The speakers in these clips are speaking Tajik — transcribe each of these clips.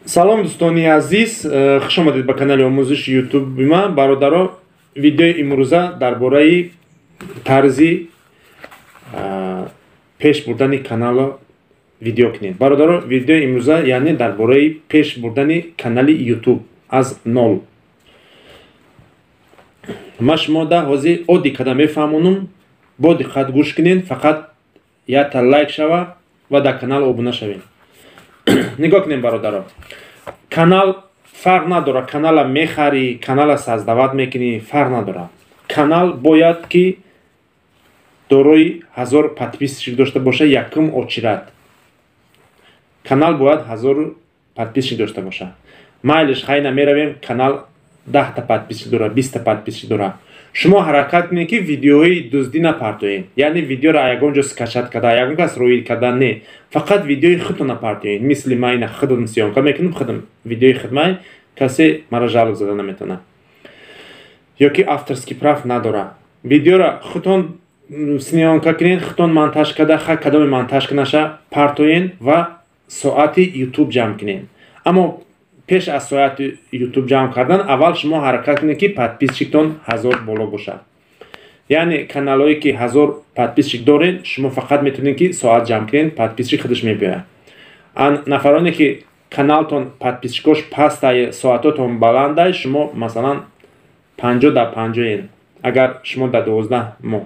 Салом, дӯстони азиз, хуш омадед ба канали омӯзиши ютуби ман. Бародаро, видеои имрӯза дар бораи тарзи пеш бурдани каналро видео кунед. Бародаро, видеои имрӯза, яъне, дар бораи пеш бурдани канали ютуб аз нол. Ман шумо да ҳозир оддӣ карда мефаҳмонам, бо диққат гӯш кунед. Фақат якта лайк шава ва дар канал обуна шавед. Нигоҳ кунем, бародаро, канал фарқ надорад, канала мехарӣ, канала создавать мекунӣ, фарқ надорад. Канал бояд ки дорои 1000 подписчик дошта боша. Якум очередь канал бояд 1000 подписчик дошта боша. Майлиш, хайна меравем, канал 10-та подписчик дора, 20-та подписчик дора. Шумо ҳаракат кунед, ки видеои дуздӣ напартоед, яъне видеоро ягон ҷо скачать карда, ягон кас роид карда не, фақат видеои худтон напартоед. Мисли ман, ина худам съёмка мекунам, худам видеои худмай, касе мара жалоб зада наметавонад ё ки авторский прав надора. Видеоро худтон съёмка кунед, худтон монтаж карда, ха, кадоме монтаж кунаша партоен ва соати ютуб ҷамъ кунед. Аммо пеш аз соати ютуб ҷамъ кардан аввал шумо ҳаракат кунед, ки подписчиктон 1000 боло бошад. Яъне каналҳое ки 1000 подписчик доред, шумо фақат метавонед, ки соат ҷамъ кунед, подписчик худаш мебиёяд. Нафароне ки каналтон подписчикош пастай, соатотон баландай, шумо масалан 50 дар 50-ен, агар шумо дар 12 моҳ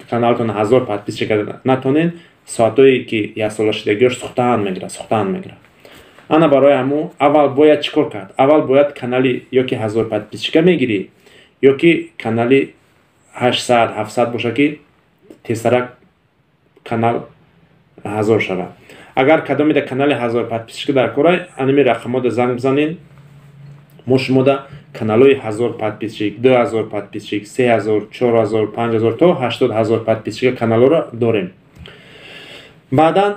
каналтон 1000 подписчик натонед, соатҳое ки яксолашудагиёш сухтаан мегирад, сухтаан мегирад. Ана барои ҳамун аввал бояд чӣ кор кард? Аввал бояд канали ё ки 1000 подписчика мегирӣ, ё ки канали 800, 700 боша, ки тезтарак канал 1000 шавад. Агар кадомеда канали 1000 подписчика дар корай, анами рақамода занг бизанед. Мо шумода каналҳои 1000 подписчик, 2000 подписчик, 3000, 4000, 5000 то 80 000 подписчика каналҳоро дорем. Баъдан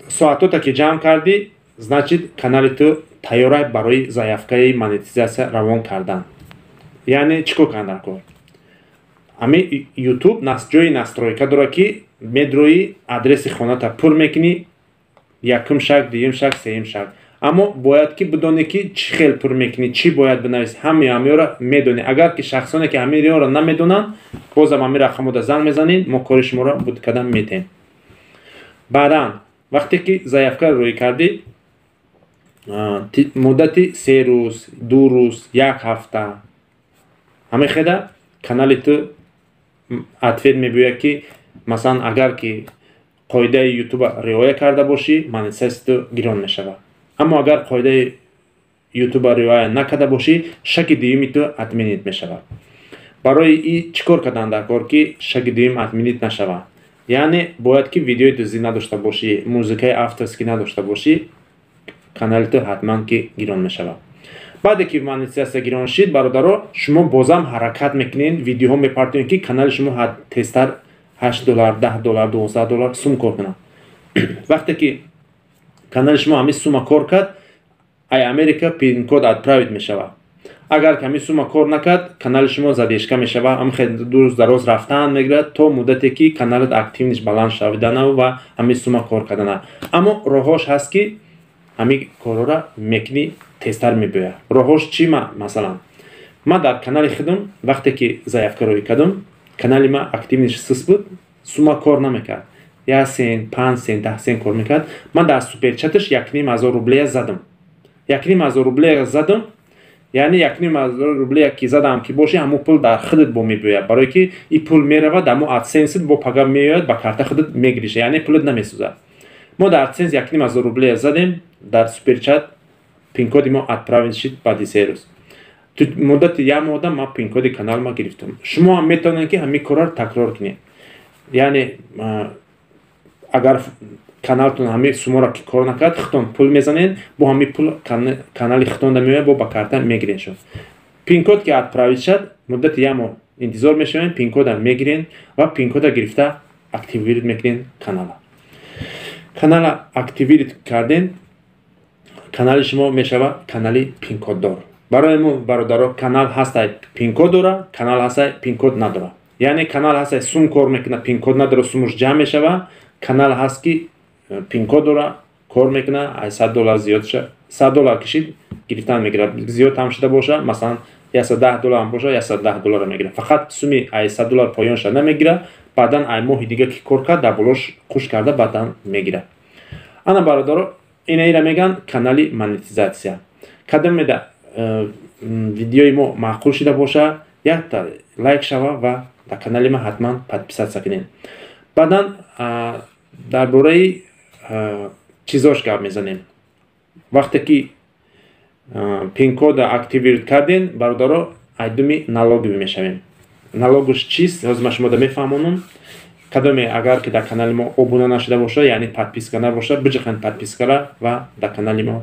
соатота ки ҷамъ кардӣ, значит, канали ту тайёра барои заявкаи монетизатсия равон кардан. Яъне чӣ кор кардан дар кор? Ҳами ютуб ҷои настройка дорад, ки медрои, адреси хоната пур мекунӣ, якум шаг, дуюм шаг, сеюм шаг. Аммо бояд ки бидонӣ, ки чӣ хел пур мекунӣ, чӣ бояд бинависӣ, ҳамаи ҳамиёро медонӣ. Агар ки шахсоне ки ҳамиёро намедонанд, бозам ҳамин рақамода занг мезанед, мо кори шуморо буд кардан метаҳем. Баъдан вақте ки заявкаро рӯй кардӣ, муддати 3 рӯз, 2 рӯз, як ҳафта ҳамин хеда канали ту ответ мебиёяд, ки масалан, агар ки қоидаи ютуба риоя карда бошӣ, монетизатсияи ту гирон мешавад. Аммо агар қоидаи ютуба риоя накарда бошӣ, шаги дуюми ту отменить мешавад. Барои и чӣ кор кардан дар кор, ки шаги дуюм отменить нашавад? Яъне бояд ки видеои дуздӣ надошта бошӣ, музикаи авторский надошта бошӣ, канали ту ҳатман ки гирон мешавад. Баъде ки монетизатсия гирон шид, бародаро, шумо бозам ҳаракат мекунед, видеоҳо мепартоед, ки канали шумо тезтар 8 доллар, 10 доллар, 12 доллар сум кор кунад. Вақте ки канали шумо ҳамин сума кор кард, ай Америка пин-код отправить мешавад. Агар ки ҳамин сума кор накард, канали шумо задержка мешавад, ҳам хел дурӯз дароз рафтан мегирад, то муддате ки каналат активность баланд шавиданаву ва ҳамин сума кор кардана. Аммо роҳҳош ҳаст, ки ҳамин корҳоро мекунӣ, тезтар мебиёяд. Роҳҳош чӣ? Масалан, ман дар канали худам вақте ки заявка рӯй кардам, канали ман активность суст буд, сума кор намекард, 1 сент, 5 сент, 10 сент кор мекард. Ман дар суперчаташ 1500 рублея задам, 1500 рублея задам. Яъне 1500 рублея ки задам ки боши, ҳамун пул дар худат бо мебиёяд, барое ки и пул меравад дар мо адсенсит, бо пага меояд, ба карта худат мегириша, яъне пулат намесӯзад. Мо дар адсенс 1500 рублея задем дар суперчат, пинкоди мо отправить шид. Баъди 3 рӯз, муддати як моҳда, ман пинкоди каналма гирифтам. Шумо ҳам метавонед, ки ҳамин корро такрор кунед. Яъне агар каналтон ҳамин суморо ки кор накард, худтон пул мезанед, бо ҳамин пул канали худтонда меояд, бо ба карта мегиред. Шуд, пинкод ки отправить шад, муддати як моҳ интизор мешавем, пинкода мегирен ва пинкода гирифта активировать мекунед канала. Канала активировать карден, канали шумо мешавад канали пинкоддор. Барои мо, бародаро, канал ҳастай, пинкод дора, канал ҳастай, пинкод надора. Яъне канал ҳастай, сум кор мекунад, пинкод надора, сумуш ҷамъ мешавад. Канал ҳаст, ки пинкод дора. Кор мекуна, ай $100 зиёд ша, $100 кишид, гирифтан мегирад. Зиёд ҳам шуда боша, масалан, $110 ҳам боша, $110 мегирад. Фақат суми ай $100 поён ша намегирад. Баъдан ай моҳи дига ки кор кард, дар болош қуш карда баъдан мегирад. Ана, бародаро, инаира мегӯянд канали монетизатсия. Кадомеда видеои мо маъқул шида боша, якта лайк шава ва дар канали ма ҳатман подписаться кунед. Баъдан дар бораи чизош гап мезанем. Вақте ки пинкода активировать кардем, бародаро, айдуми налоговый мешавем. Налогуш чист, ҳозир ман шумода мефаҳмонам. Кадоме агар ки дар канали мо обуна нашуда боша, яъне подписка набоша, биҷиқанд подпискара ва дар канали мо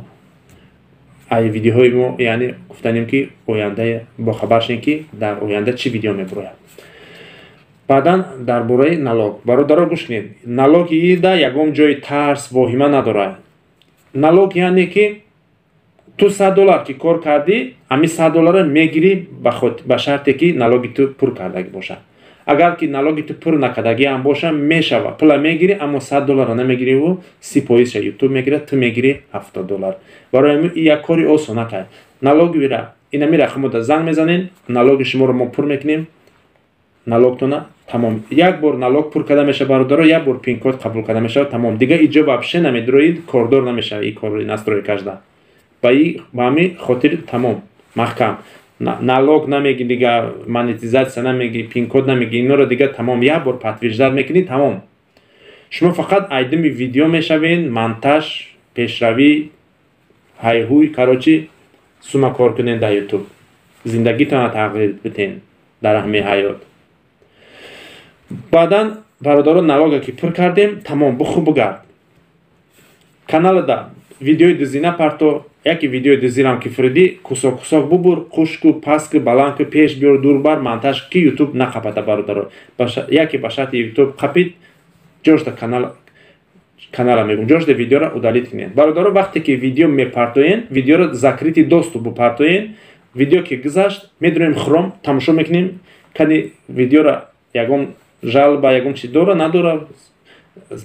ай видеоҳои мо, яъне гуфтанем, ки оянда бохабар шем, ки дар оянда чӣ видео мебурояд. Баъдан дар бораи налог, бародаро, гӯш кунед. Налог ида ягон ҷои тарс, воҳима надорад. Налог яъне ки ту $100 ки кор кардӣ, ҳамин $100-ро мегирӣ, ба шарте ки налоги ту пур кардагӣ бошад. Агар ки налоги ту пур накардагӣ ҳам боша, мешава, пула мегирӣ, аммо $100-ро намегириву 30 фоизша Ютуб мегирад, ту мегирӣ $70. Барои ҳамин як кори осона кард налогира. Инами рақамота занг мезанем, налоги шуморо мо пур мекунем, налогтона тамом. Як бор налог пур карда мешавад, бародаро, як бор пинкод қабул карда мешавад, тамом. Дига иҷо вообще намедуроид, кордор намешавад. И кори настройка шда ба ҳамин хотир тамом, маҳкам. Налог намеги, дига монетизатсия намеги, пинкод намеги, инора дига тамом. Як бор подтверждать мекунӣ, тамом. Шумо фақат айдими видео мешавед, монтаж, пешравӣ, ҳайҳуй. Короче, сума кор кунед дар Ютуб, зиндагитона тағйир битен дар ҳамин ҳаёт. Баъдан, бародаро, налога ки пур кардем, тамом, буху бугард. Каналада видеои дузина парто. Яке видеои дузирам ки фуридӣ, кусок кусок бубур, қушку, пастку, баландку, пеш биёр, дурбар, монтаж, ки Ютуб нақапата, бародаро. Яке ба шарти Ютуб қапид, ҷошта канал, канала мегум, ҷошта видеоро удалить кунед. Бародаро, вақте ки видео мепартоен, видеоро закрытый доступ бупартоен. Видео ки гузашт, медуроем Хром, тамошо мекунем, кани видеоро ягон жалоба, ягон чи дора, надора,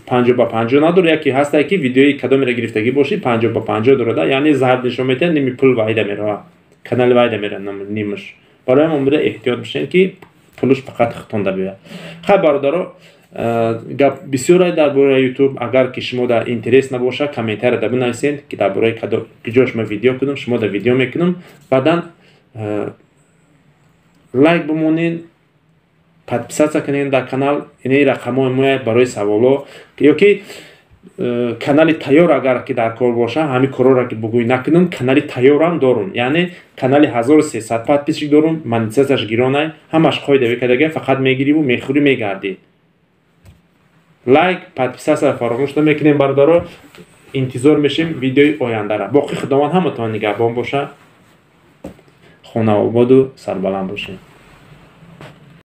50 ба 50 надора. Яке ҳастае, ки видеои кадомеро гирифтагӣ бошӣ, 50 ба 50 дорада, яъне зард нишон медиҳад, ними пул вайда мерава, канали вайда мера нимаш. Барои ҳам омада эҳтиёт бошед, ки пулуш фақат хитонда биёяд. Хай, бародаро, гап бисёре дар бораи Ютуб. Агар ки шумо дар интерес набошад, комментарияда бинависед, ки дар бораи куҷо шумо видео кунам, шумо да видео мекунам. Баъдан лайк бимонед, подписаться кунед дар канал. Инаи рақамҳои моя барои саволо ё ки канали тайёр агар ки дар кор боша, ҳамин корҳоро ки бугӯй накунам, канали тайёрам дорум, яъне канали 1300 подписчик дорум, монетизатсияш гиронай, ҳамаш қоида кардага, фақат мегириву мехӯрӣ, мегардӣ. Лайк, подписаться фаромӯш намекунем, бародаро. Интизор мешем видеои ояндара. Боқӣ Худованд ҳаматон нигаҳбон боша, хонаободу сарбаланд бошед.